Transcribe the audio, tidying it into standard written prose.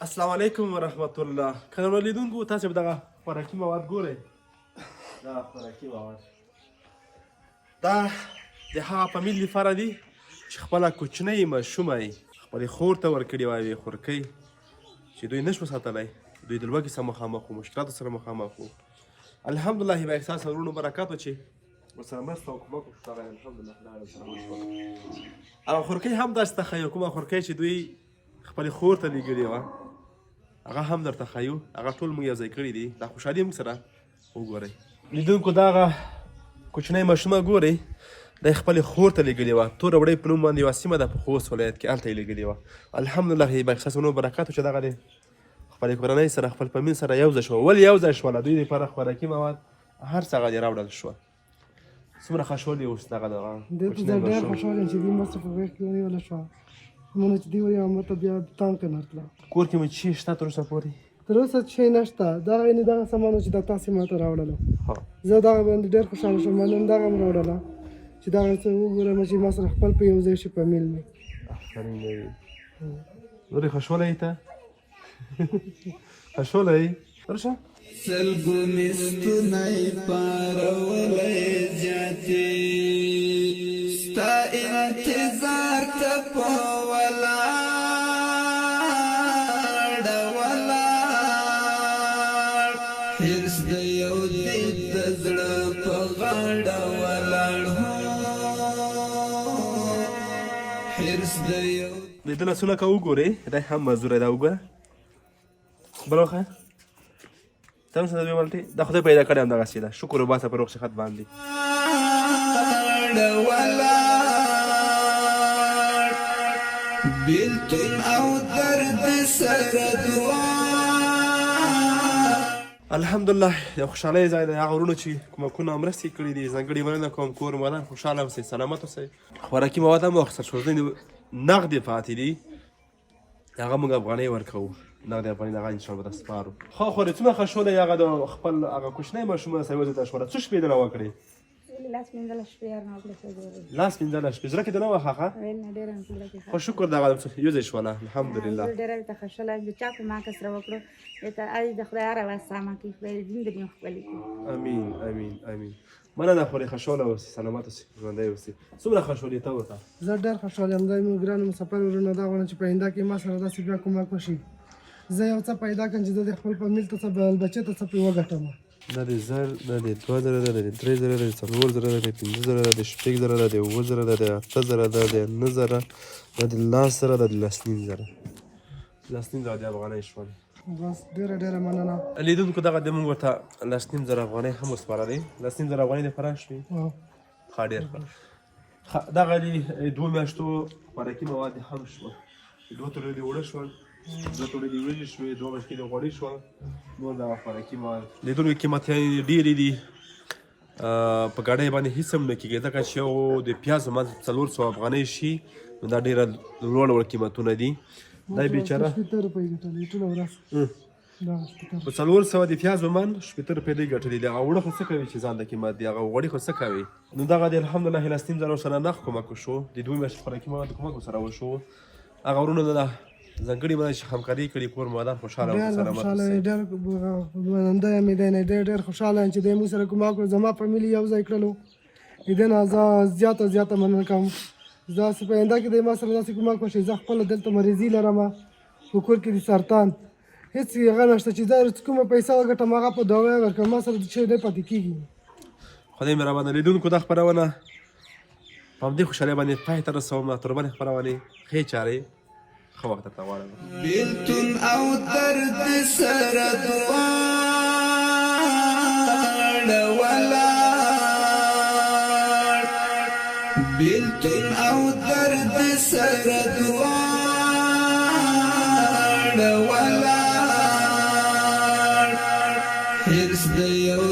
السلام علیکم ورحمت الله. قدرمن لیدونکو، تاسو به دغه خوراکي مواد ګورئ. دا خوراکي مواد دا د هغه فامیل لپاره دي چې خپله کوچنۍ ماشومه یې خپلې خور ته ورکړې وه، یوې خورکۍ چې دوی نشو ساتلی. دوی د لوږې سره مخامخ وو، مشکلاتو سره مخامخ وو. الحمدلله به احساس وروڼو برکات و چې ورسره مرسته او کومک وشو. دغه الحمدلله دا ورسره وشوه. هغه خورکۍ هم داسې ته ښیو، کومه خورکۍ چې دوی خپلې خور ته لېږلې وه، هغه هم درته ښیو. هغه ټول موږ یو ځای کړي دي. دا خوشحالي موږ سره وګورئ. لیدونکو، دغه کوچنۍ ماشومه ګورئ، دی خپلې خور ته لېږلې وه. توره وړۍ په نوم باندې یوه سیمه ده په خوست ولایت کې، هلته یې لېږلې وه. الحمدلله بخښه برکات چې دغه دی خپلې کورنۍ سره، خپل فامیل سره یو ځای شوه. ولې یو ځای شوله؟ دوی لپاره خوراکي مواد هر څه هغه دې راوړل شوه. څومره خوشحال یې اوس دغه دغه دې ته زه ډېر خوشحال یم چې دې ما څخه غېږ کې ونیوله شوه. مونږ چې دې ونیوه، ما ته بیا تان کې نه راتله. کور کې مو چی شته تر اوسه پورې؟ تر اوسه شی نشته. دغه یعنې دغه سامان چې دا تاسې ما ته راوړلو، زه دغه باندې ډېر خوشحاله شوم. ما نن دغه هم راوړله چې دغه څه وګورم چې ما سره خپل په یو ځای شي فامیل مې. آفرین دی. لورې، خوشحاله یې؟ ته خوشحاله یې؟ ورشه. سلګو مې ستونی پارولی زیاتې، ستا انتظار ته په ولاړه ولاړ، حرص د یو دید د زړه په غاړه ولاړ، حرص د یو د ده لاسونه که وګورې، دی هم مزوری ده. وګوره، بل وښیه. ته هم څه دوې مالټې دا خدای پیدا کړی همدغسې ده. شکر وباسه په روغ صحت باندې. ولاړ بیلتون او درد سره دوا. الحمدلله، یو خوشحالۍ ځای دی. هغه وروڼو چې کومکونه او مرستې کړي دي، ځانګړې مننه کوم. کور مو ودان، خوشحاله اوسئ، سلامت اوسئ. خوراکي مواد هم واخیستل شول. ځینې نغدې پاتې دي، هغه موږ افغانۍ ورکوو، نغدې افغانۍ دغه انشاءالله به سپارو. ښه خورې، څومره ښه شولی. هغه د خپل هغه کوچنی ماشوم سره یو ځای ته شوله. څه شپې دې وکړې؟ لاس 15 شپې نه وکړې څه ګورې. لاس 15 شپې زړه کې د نه وخه ښه؟ ویل نه، ډېره مې زړه کې. خو شکر دغه یو ځای شوله، الحمدلله. زه ډېره ته خوشحاله یم چې چا په ما کسره وکړو. ته ای د خدای هره ورځ سامه کړي، خدای دې زندګي خپلې کړي. امین امین امین. مننه خورې، خوشحاله اوسې، سلامت اوسې، ژوندی اوسې. څومره خوشحالي ته ورته؟ زه ډېر خوشحال یم. زه مو ګرانو مسافر ورونه دا غواړم چې په آینده کې ما سره داسې بیا کومک وشي، زه یو څه پیدا کړم چې زه د خپل فامیل ته څه، بچي ته څه پرې وګټم. دا د 1000، دا د 2000، دا د 3000، دا د 4000، دا د 5000، دا د 6000، دا د 7000، دا د 8000، دا د 9000، دا د 10000، دا د 10.5 زره، 10.5 زره د افغانۍ شول. بس، ډېره ډېره مننه. لیدونکو، دغه د موږ ورته 10.5 زره افغانۍ هم وسپارلې. 10.5 زره افغانۍ د فراه شوې. ښه، ډېر ښه. دغه دي دوو میاشتو خوراکي مواد هم شول. دوه تولې دې اوړه شول، دوه تولې دې وریجې شوې، دوه بشکې د غوړي شول، نور دغه خوراکي مواد. لیدونکو، قیمتیانې ډېرې دي. په ګاډۍ باندې هیڅ هم نه کېږي، ځکه چې یو د پیازو منځ 400 افغانۍ شي، نو دا ډېره لوړ لوړ قیمتونه دي. دا بیچاره 60 روپۍ ګټلې ټوله ورځ دا 60. په 400 د پیازو من 60 روپۍ دی ګټلې دي. هغه اوړه خو څه کوي چې ځان ته قیمت دی، هغه غوړي خو څه کوي؟ نو دغه دی، الحمدلله، 10.5 زره سره نغد کومک وشو، د دوه میاشتې خوراکي مواد کومک ورسره وشو. هغه وروڼو نه ځانګړي مننه چې همکاري کړې. کور مو ودان، خوشحاله ډېر اوسئ، سلامت خوشحاله اوسئ. یم، ډېر منندوی یم دی نه. ډېر ډېر خوشحاله یم چې دی موږ سره کومک وکړو، زما فامیلي یو ځای کړلو. دې نه زه زیاته زیاته مننه کوم. زه داسې په آینده کې دی ما سره داسې کومک وشي. زه خپله دلته مریضي لرم په کور کې د سرطان، هېڅ هغه نشته چې زه کومه پیسه وګټم هغه په دوا ورکړم. ما سره چې دی پاتې کېږي. خدای مهربانه. لیدونکو، دا خپرونه په همدې خوشحالۍ باندې پای ته رسوم. تر بلې خپرونې ښې چارې، ښه وخت درته غواړم. بیلتون او درد سره دواړه ولاړ، بیلتون او درد سره دواړه ولاړ، حرص د یو